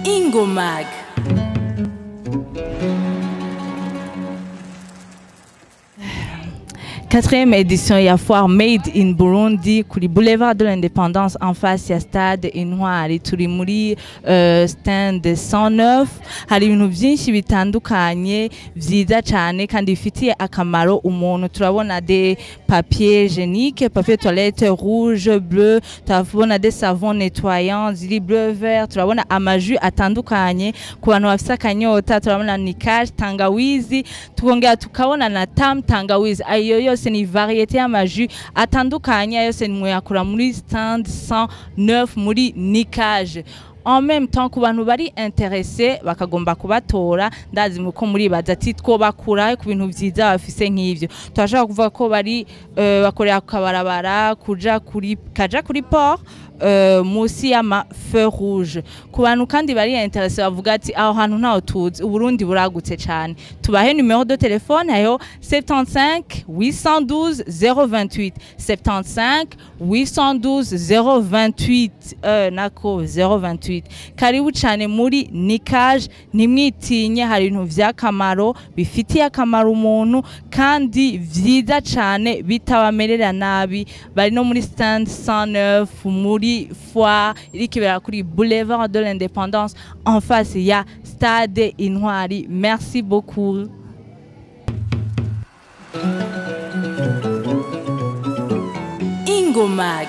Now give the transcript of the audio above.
Ingomag. Quatrième édition ya foire Made in Burundi kuri Boulevard de l'Indépendance en face ya Stade Intwari. Turi muri stand 109. Hari ibintu byinshi bitandukanye vyiza cyane kandi bifitiye akamaro umuntu. Turabona des papiers hygiéniques, papier toilette rouge, bleu, turabona des savons nettoyants ziri bleu, vert, turabona amajus atandukanye ku bantu bafise akanyota, turabona nikash tangawizi, tukongera tukabona na tam tangawizi. Ayo yose ni variété y'amajus atandukanye, yose mwayakura muri stand 109 muri Nikage. En même temps, ku bantu bari intéressé bakagomba kubatora, ndazi ko muribaza ati twobakura ku bintu vyiza bafise nk'ivyo. Turashobora kuvuga ko bari bakorera ku kabarabara kuja kuri kaja kuri port, musi y'ama feu rouge. Ku bantu kandi bari intéressé bavuga ati aho hantu ntaho tuzi, Uburundi buragutse cyane, tubahe numéro de téléphone ayo 75 812 028, 75 812 028, nako 028. Karibu cyane muri Nikage, ntimwitinye, hari ibintu vy'akamaro bifitiye akamaro umuntu kandi vyiza cyane bitabamerera nabi. Bari no muri stand 109 muri foire iriko ibera kuri Boulevard de l'Indépendance en face ya Stade Intwari. Merci beaucoup. Ingomag.